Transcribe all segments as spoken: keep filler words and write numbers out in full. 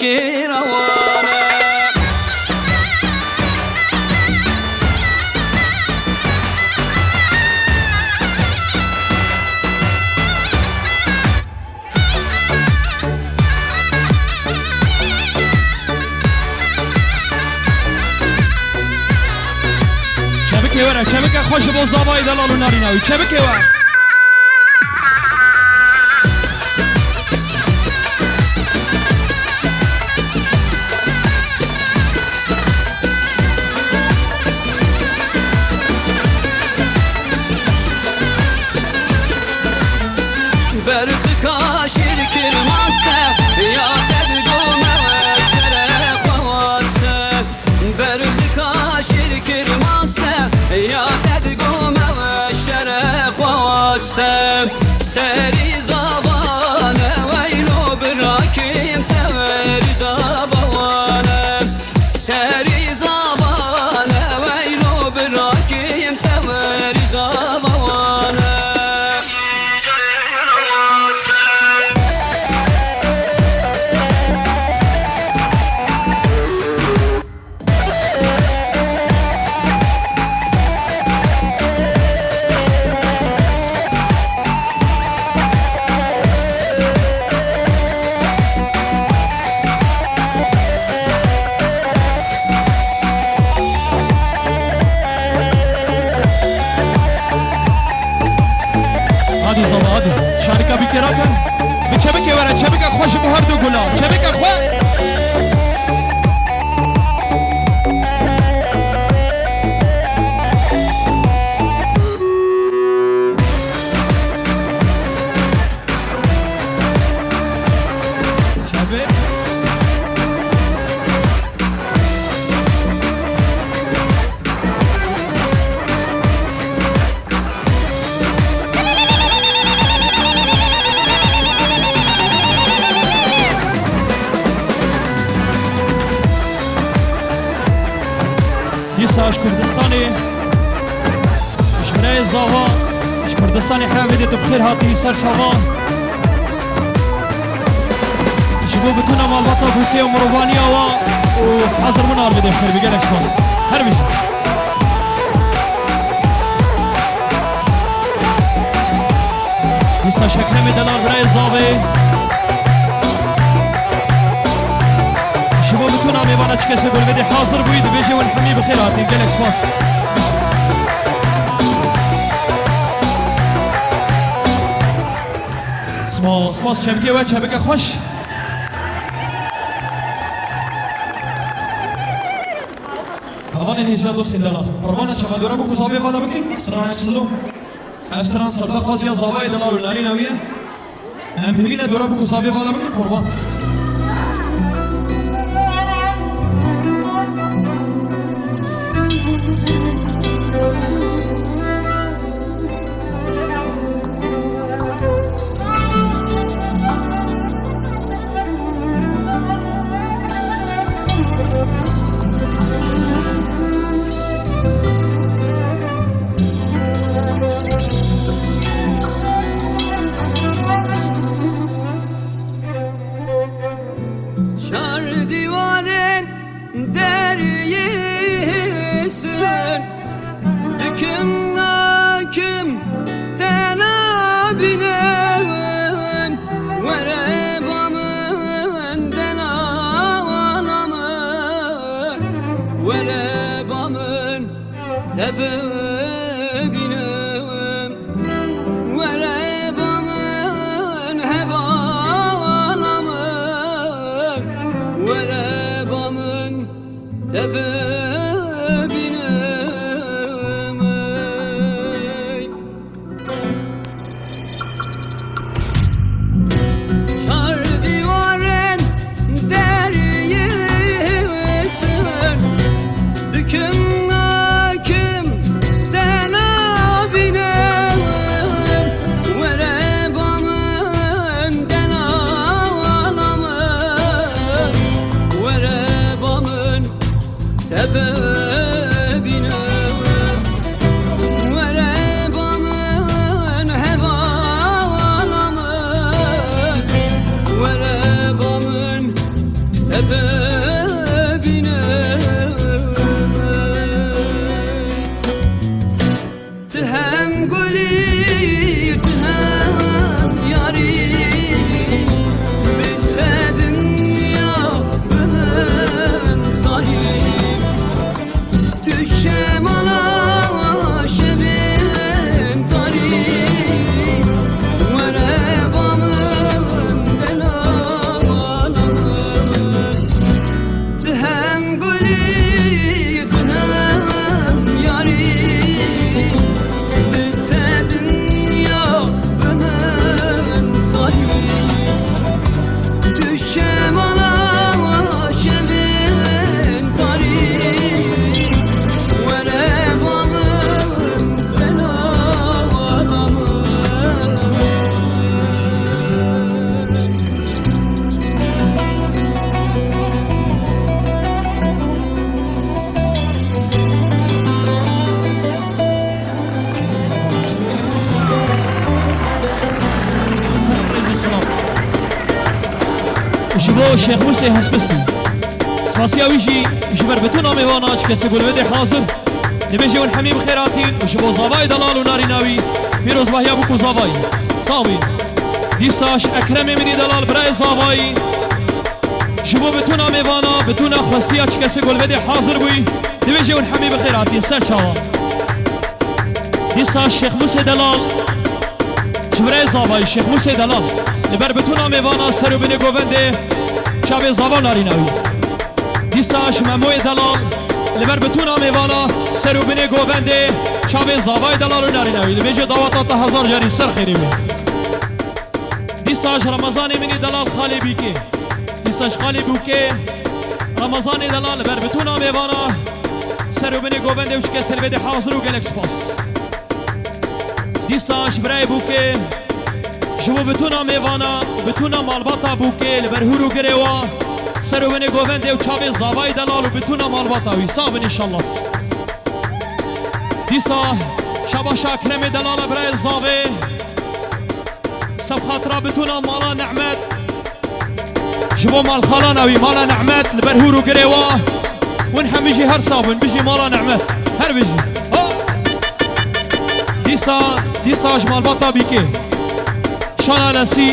Şêra wan e. Çebikê were, çebike xwe ji bo zavayê delal û narîna wî. Çebikê we. Berxika şêr kirmase, ya te digome şere xwe wase. Berxika şêr kirmase, ya te digome şere xwe wase. Serî zavane weylo birakim, serî zavane. Serî zavane weylo birakim, serî zavane. Hadi zava, hadi. Şarika bikêrake. Bi çebikê were, çebika xwe ji bo her du gula. Çebika xwe. Çape. Dîsa ji Kurdistanê, ji birayê Zava, ji Kurdistanê, heya vê de tu bi xêr hatî ser çavan. Ji bo bitûna malbata gotê û mirovaniya wan û hazir bûna li vê de bi xêr bî, gelek spas. Her bijî. Dîsa Şekremê delal birayê Zavê. Ji bo mitûna mêvana çi kesê ku li vê de hazir bûyî dibêje win hemî bi xêr hatin. Gelek spas. Spas, spas çebikê we, çebike xweş. Hevalên hêja dostên delal. Qurbana çava dora bû ku zavê vala bikin. Stranek Silo. Ev stran serdexwaziya zavayê delal û narîna wî ye. Em bihêlîne dora bû ku zavê vala bikin qurban. Ji bo Şêx Musê Hespistî. Spasiya wî jî ji ber bitûna mêvana çi kesê ku li vê dê hazir. Dibêje hûn hemî bi xêr hatîn û ji bo zavayê delal û narîna wî pîrozbahiya bûk û zavayî. Sax bî. Dîsa ji Ekremê min î delal birayê zavayî. Ji bo bitûna mêvana, bitûna xwestiya çi kesê ku li vê dê hazir bûyî, dibêje hûn hemî bi xêr hatîn ser çawa. Dîsa Şêx Musê Delal, ji birayê zavayî Şêx Musê Delal, li ber bitûna mêvana ser û binê govendê çavê zava narîna wî. Dîsa ji Memoyê Delal, li ber bitûna mêvana ser û binê govendê çavê zavayê delal û narîna wî. Dibêje daweta te hezar carî ser xêrê wî. Dîsa ji Remezanê min î delal xalê Bîkê. Dîsa ji xalê Bûkê, Remezanê delal li ber bitûna mêvana ser û binê govendê û çi kesê li vê dê hazir û gelek spas. Dîsa ji birayê Bûkê, ji bo bitûna mêvana, bitûna malbata Bûkê li ber hûr û girê wa, ser û binê govendê û çavê zavayê delal û bitûna malbata wî. Sax bin înşallah. Dîsa şabaşa Ekremê delala birayê zavê. Seb xatira bitûna mala Nehmet. Ji bo malxalana wî, mala Nehmet, li ber hûr û girê wa. Hûn hemî jî her sax bin, bijî mala Nehmet. Her bijî. Ha! Dîsa, dîsa ji malbata Bîkê. Şana Lesî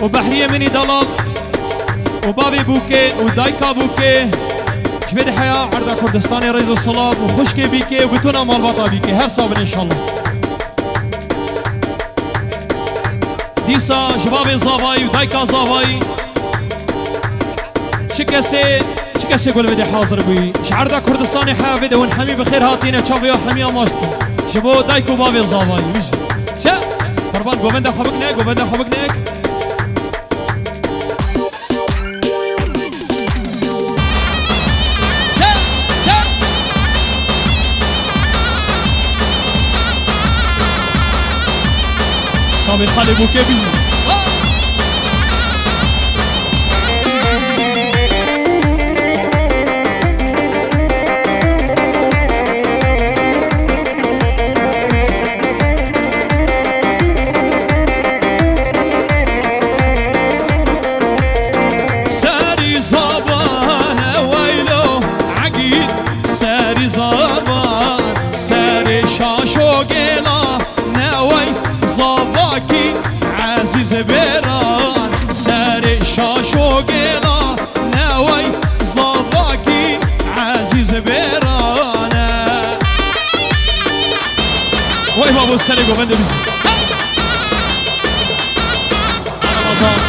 û Behriyê min î delal û bavê Bûkê û dayika Bûkê. Ji vê dê heya erda Kurdistanê rêz û silav û xwişkê Bîkê û bitûna malbata Bîkê. Her sax bin înşallah. Dîsa ji bavê zavayî û dayika zavayî çi kesê, çi kesê ku li vê dê hazir bûyî. Ji erda Kurdistanê heya vê de hûn hemî bi xêr hatîne, çavê ya hemiya maç bin. Ji bo dayik û bavê zavayî wî jî. Çe? Qurban govenda xwe bikine, govenda xwe bikine. Sabê xalê Bûkê bijî. Serî zavane weylo egîd, serî zavan, serê şaşo gêla newey zavakî ezîz bêran, serê şaşo gêla newey zavakî ezîz bêran e. Wey babo serê govende bijî. Ramazan.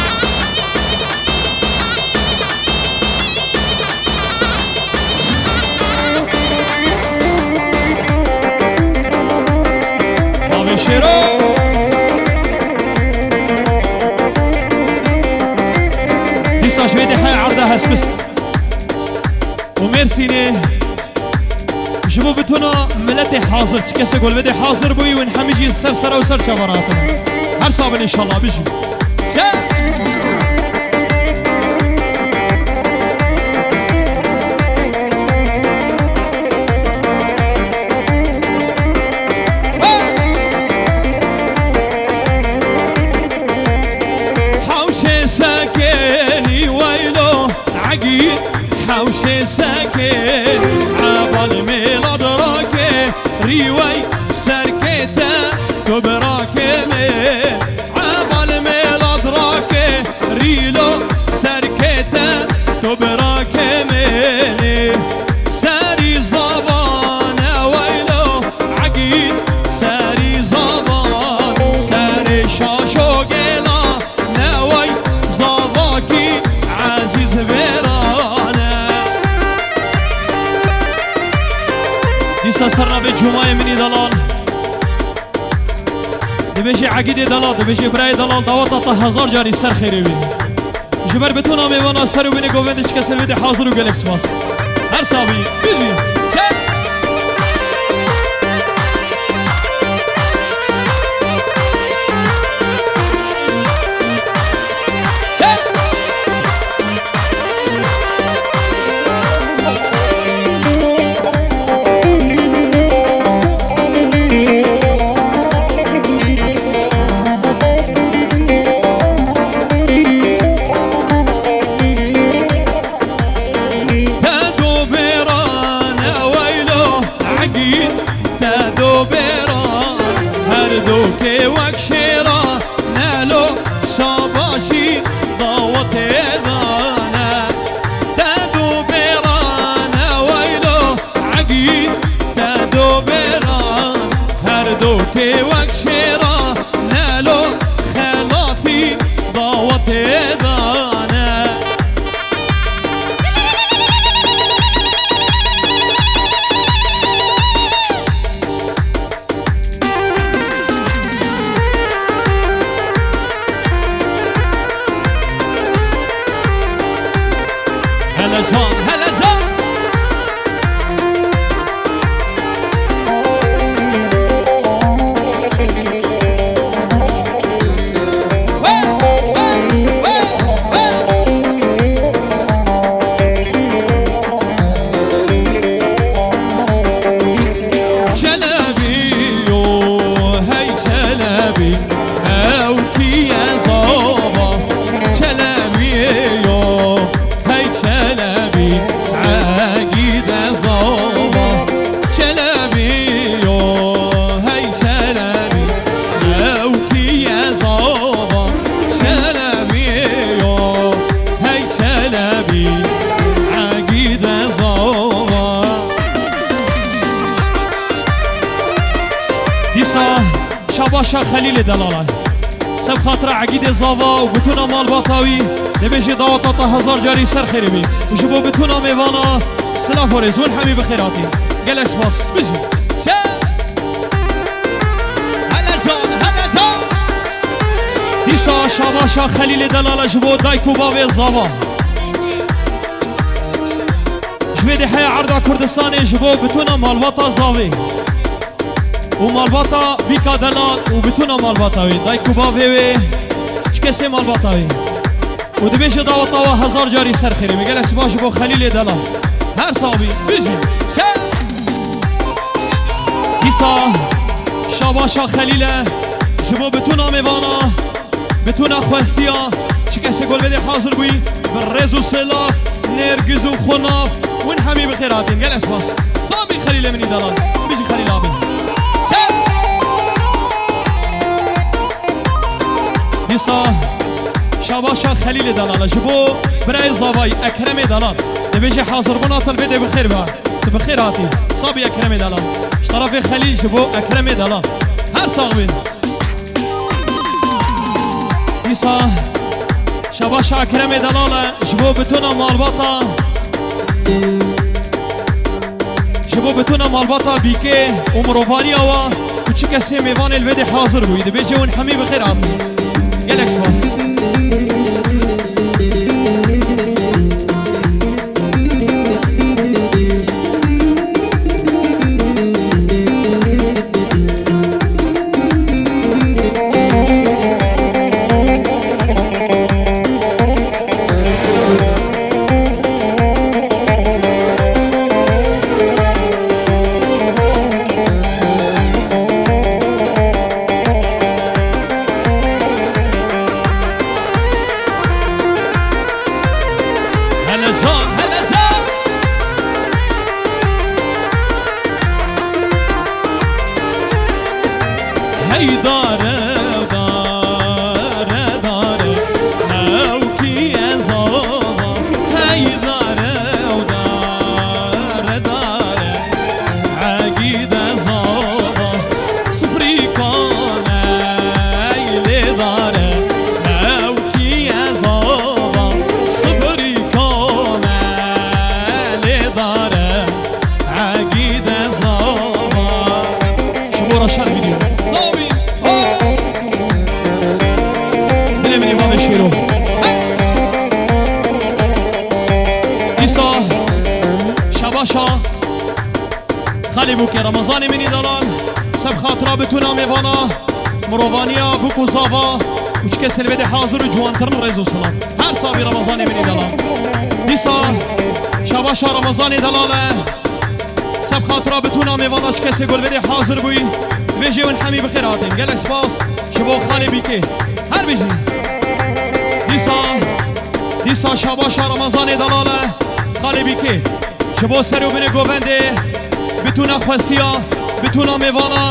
Bavê Şêro. Dîsa ji vê dê heya erda Hespist û Mêrsînê. Ji bo bitûna miletê hazir, çi kesê ku li vê dê hazir bûyî, hûn hemî jî ser sera û ser çava rahatine. Her sax bin înşallah, bijî. Ser! Hewşê sekenî weylo egîd. Hewşê sekê ebal mêla dirake rîwey serkê te tu birake me. Ebal mêla dirake rîlo serkê te tu birake me. Serî zavane weylo egîd serî zavan serê şaşo gêla. Neway zavakî ezîz vêrane. Dîsa ser navê Cumayê min î delal. Dibêje Egîdê delal, dibêje birayê delal, daweta te hezar carî ser xêrê wî. Ji ber bitûna mêvana ser û binê govendê çi kesê vê dê hazir û gelek spas. Her sabî, bijî. Çe! Şabaşî dawetê dane, te du bêrane weylo, egî te du bêran, her du kê wek şêra, nelo xelatî dawetê dane. Hele can, hele can. Çelebî yo, hey Çelebî, ew kî ye zava? Çelebî yo, hey Çelebî, egî de zava. Çelebî yo, hey Çelebî, ew kî ye zava? Çelebî yo, hey Çelebî, egî de zava. Dîsa şabaşa Xelîlê delal e. Seb xatira Egîdê zava û bitûna malbata wî, dibêje daweta te hezar carî ser xêrê bî. Û ji bo bitûna mêvana silav û rêz, hûn hemî bi xêr hatî. Gelek spas. Bijî. Şe-, hele can, hele can. Dîsa şabaşa Xelîlê delal e ji bo dayk û bavê zava. Ji vê dê heya erda Kurdistanê ji bo bitûna malbata zavê û malbata bîka delal û bitûna malbata wê, dayk û bavê wê, çi kesê malbata wê. Û dibêje daweta we hezar carî ser xêrê bê. Gelek spas ji bo Xelîlê delal. Her sax bî. Bijî. Şe-, Dîsa şabaşa Xelîl e ji bo bitûna mêvana. Bitûna xwestiya, çi kesê golvedê hazir bûyî, bi rêz û silav, nêrgiz û xunav, hûn hemî bi xêr hatîn. Gelek spas. Sabî Xelîlê min î delal. Bijî Xelîl abî. Çe-, Dîsa şabaşa Xelîlê delal e. Ji bo birayê zavayî Ekremê delal. Dibêje hazirbûna te li vê dê bi xêr be. Tu bi xêr hatî. Sabî Ekremê delal. Ji terefê Xelîl ji bo Ekremê delal. Her sax bî. Dîsa şabaşa Ekremê delal e ji bo bitûna malbata, ji bo bitûna malbata bîkê û mirovaniya wa û çi kesê mêvanê li vê dê hazir bûyî. Dibêje hûn hemî bi xêr hatin. Gelek spas. Hele can, hele can. Hey dare, dare, dare, ew kî ye zava? Hey dare, dare, dare, egîde zava. Sifrîka me lê dare, ew kî ye zava? Sifrîka me lê dare, egîde zava. Ji bo re şer bînî. Sabî. Oh! Dilê min ê bavê şêro. Dîsa şabaşa Xalê Bûkê Remezanê min î delal, seb xatira bitûna mêvana, mirovaniya bûk û zava û çi kesê li vê dê hazir û ciwantirin rêz û silav. Her sabî Remezanê min î delal. Dîsa şabaşa Remezanê delal e. Seb xatira bitûna mêvana çi kesê ku li vê dê hazir bûyî, dibêje hûn hemî bi xêr hatin. Gelek spas ji bo Xalê Bîkê. Her bijî. Dîsa, dîsa şabaşa Remezanê delal e. Xalê Bîkê. Ji bo ser û binê govendê, bitûna xwestiya, bitûna mêvana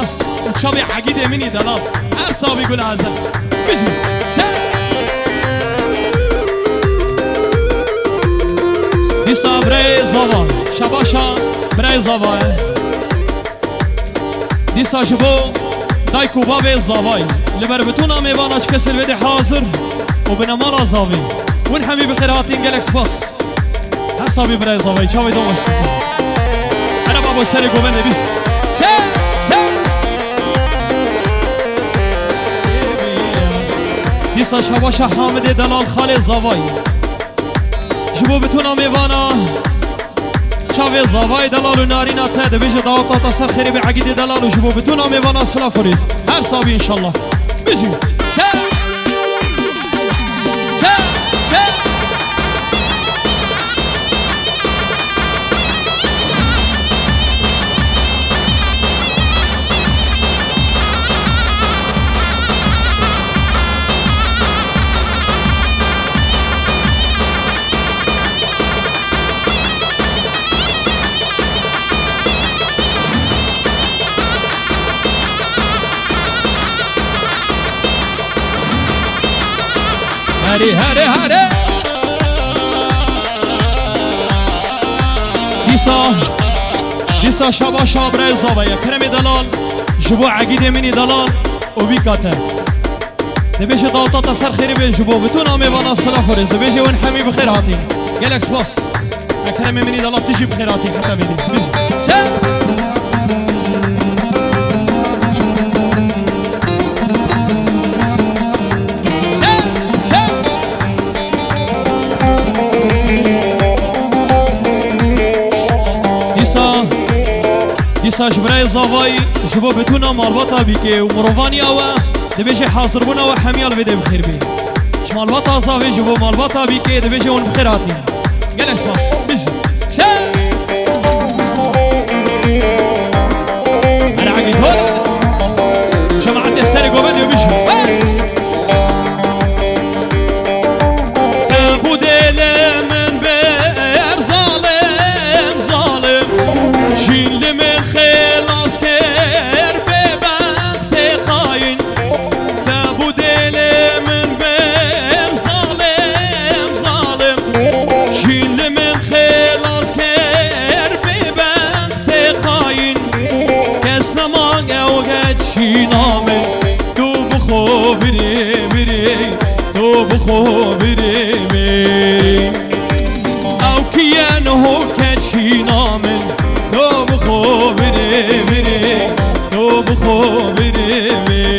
û çavê Egîdê min î delal. Her sabî gul ezel. Bijî. Çe-, Birayê Zava. Şebaşa birayê Zava ye. Dîsa ji bo dayk û bavê Zavayî. Li ber bitûna mêvana çi kesê li vê de hazir û binemala Zavê. Win hemî bi xêr hatîn, gelek spas. Her sabî birayê Zavayî, çavê dawaş. Here babo serê govendê biz. Çe, çe. Dîsa şebaşa Hamidê delal xalê Zavayî. Ji bo bitûna mêvana çavê Zavayê delal û narîna te dibêje daweta te ser xêrê bê Egîdê delal û ji bo bitûna mêvana silav û rêz. Her sabî înşallah. Bijî. Çe! Çe! Çe! Herê, herê, herê. Dîsa, dîsa şebaşa birayê Zava ye. Keremê delal, ji bo Egîdê min î delal û bîka te. Dibêje daweta te ser xêrê bê ji bo bitûna mêvana silav û rêz. Dibêje win hemî bi xêr hatîn. Gelek spas. Ekremê min î delal tu jî bi xêr hatî heta vêdî. Bijî. Çe! Çe! Çe! Dîsa, dîsa ji birayê Zavayî ji bo bitûna malbata Bîkê û mirovaniya we dibêje hazirbûna we hemiya li vê de bi xêr bê. Ji malbata Zavê ji bo malbata Bîkê dibêje hûn bi xêr hatîn. Gelek spas. Bijî. Çe! Eragî gol. Cemaetê serê govendê bijî. Te bû dêlê min ber zalim, zalim. Jîn li min xêlas kir bêbextê xayîn. Te bû dêlê min ber zalim, zalim. Jîn li min xêlas kir bêbextê xayîn. Kes nema ew keçîna min. Tu bi xwe birê, birê. Tu bi xwe birê, birê. Ew kî ye niho keçîna min? To bi xwe birê, birê, to bi xwe birê, birê.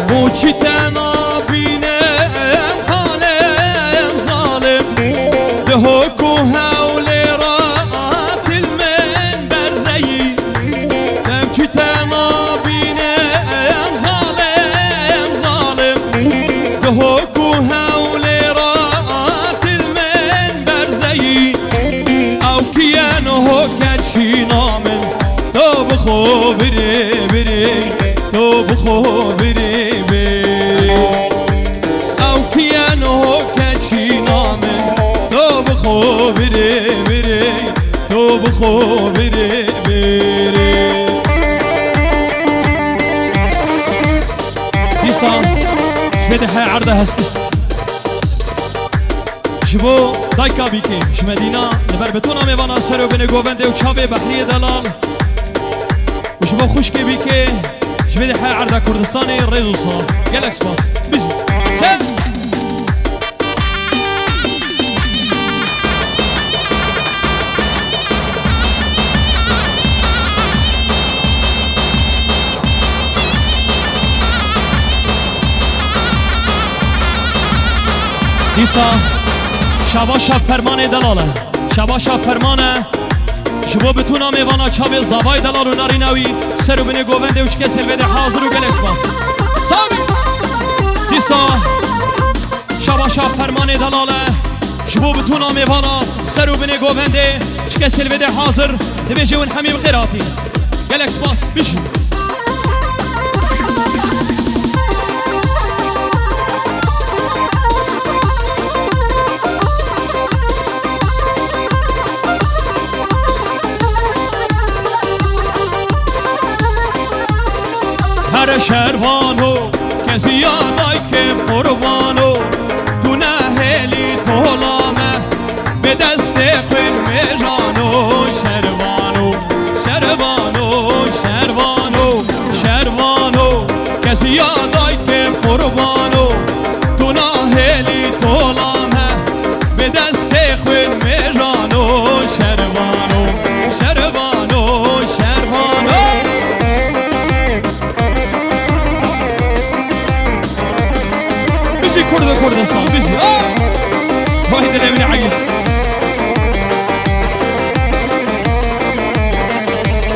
Boçî te nabîne em xalem zalim. Di hok û hewlê ra til min berzeyî. Demkî te nabîne em zalim, zalim. Di hok û hewlê ra til min berzeyî. Ew kî ye niho keçîna min? To bi xwe birê, birê. To bi xwe birê, birê. Ew kî ye niho keçîna min? To bi xwe birê, birê. To bi xwe birê, birê. Dîsa ji vê de he erda hespist. Ji bo dayka Bîkê, ji Medîna, li ber bitûna mêvana ser û binê govendê û çavê Behriyê delal û ji bo xwişkê Bîkê, ji vê de he erda Kurdistanê rêz û salam. Gelek spas. Bijî. Çe! Dîsa şabaşa fermanê delal e. Şabaşa ferman e. Ji bo bitûna mêvana çavê zavayê delal û narîna wî ser û binê govendê û çi kesê li vê de hazir û gelek spas. Sami! Dîsa şabaşa fermanê delal e. Ji bo bitûna mêvana ser û binê govendê, çi kesê li vê de hazir, dibêje win hemî bi xêr hatî. Gelek spas, bijî. Here şervano, keziya dayke qurbano, tu nehêlî tola me, bi destê xwîn mêjano, şervano, şervano, şervano, şervano, keziya dayke qurbano, tu nehêlî tola me, bi destê xwîn mêjano, şervano, şervano, şervano. Bijî Kurd û Kurdistan, bijî. Ah! Vay dilê min eyî.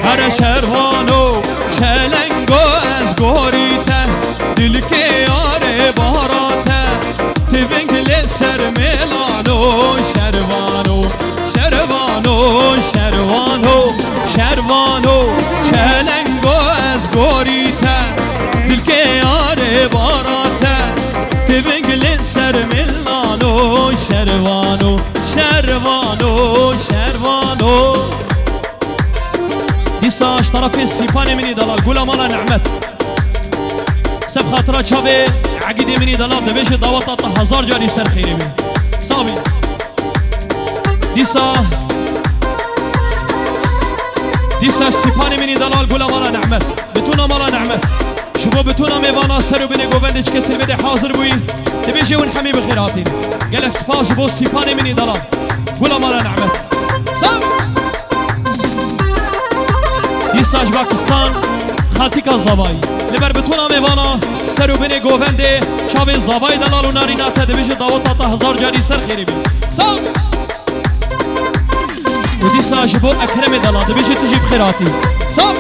Here şervano, çelengo ez gorî te, dilkê yarê bara te, tiving lê ser mêlano, şervano, şervano, şervano, şervano, çelengo ez gorî te, dilkê yarê bara te, tiving lê ser mêlano, şervano, şervano, şervano. Dîsa ji tarafê Sîpanê min î delal, Gula Mala Nehmet. Seb xatira çavê Egîdê min î delal, dibêje daweta te hezar carî ser xêrê be. Sax bî. Dîsa, dîsa Sîpanê min î delal, Gula Mala Nehmet. Bitûna Mala Nehmet. Ji bo bitûna mêvana ser û binê govendê çi kesê li vê de hazir bûyî, dibêje win hemî bi xêr hatîn. Gelek spas ji bo Sîpanê min î delal. Gula Mala Nehmet. Sağ ol. Dîsa ji Pakistan, Xatîka Zavayî. Li ber bitûna mêvana ser û binê govendê çavê Zavayî delal û narîna te dibêje daweta te hezar carî ser xêrê bî. Sağ ol. Û dîsa ji bo Ekremê delal dibêje tu jî bi xêr hatî. Sağ ol.